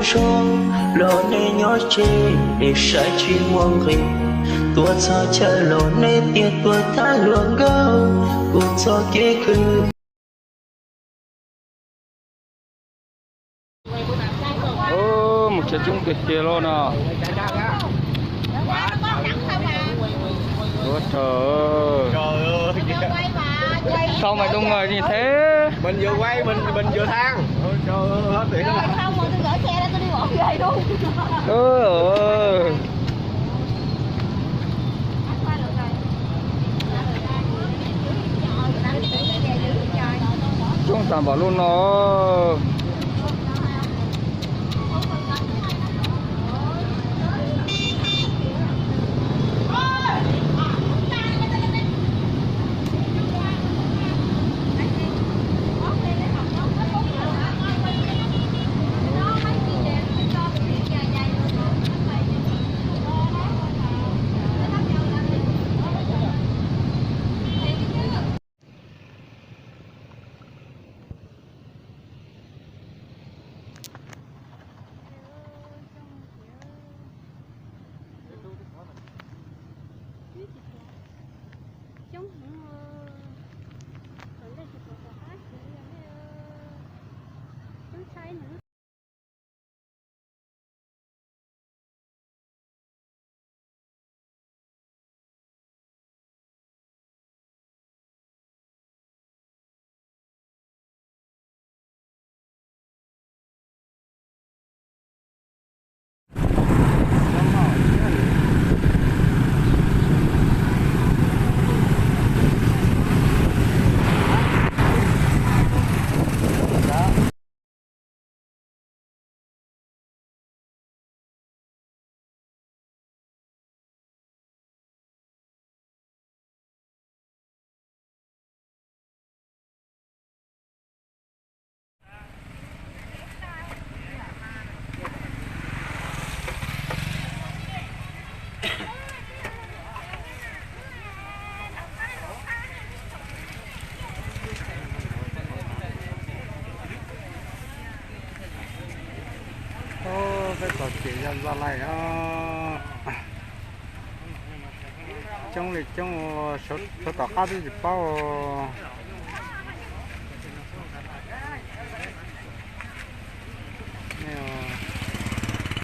Tso los nej nyob tsev es saib tsis muaj nqis, tuaj txog chaw los nej tias tuaj thab luag nkauj, kuv txoj kev khwv. Mus tsev coob tiag tiag lauj no. Ua tsaug. Sau mày đông người như thế. Mình vừa quay, mình mình vừa than. Ôi, ôi. Coob tas npaum lub no. Coob heev, tom ntej tsis pom tom qab kiag li, coob tshaj ib nus. Peb txog ces yog Gia Lai os. Coob li coob, suav tom qab twb tsis paub.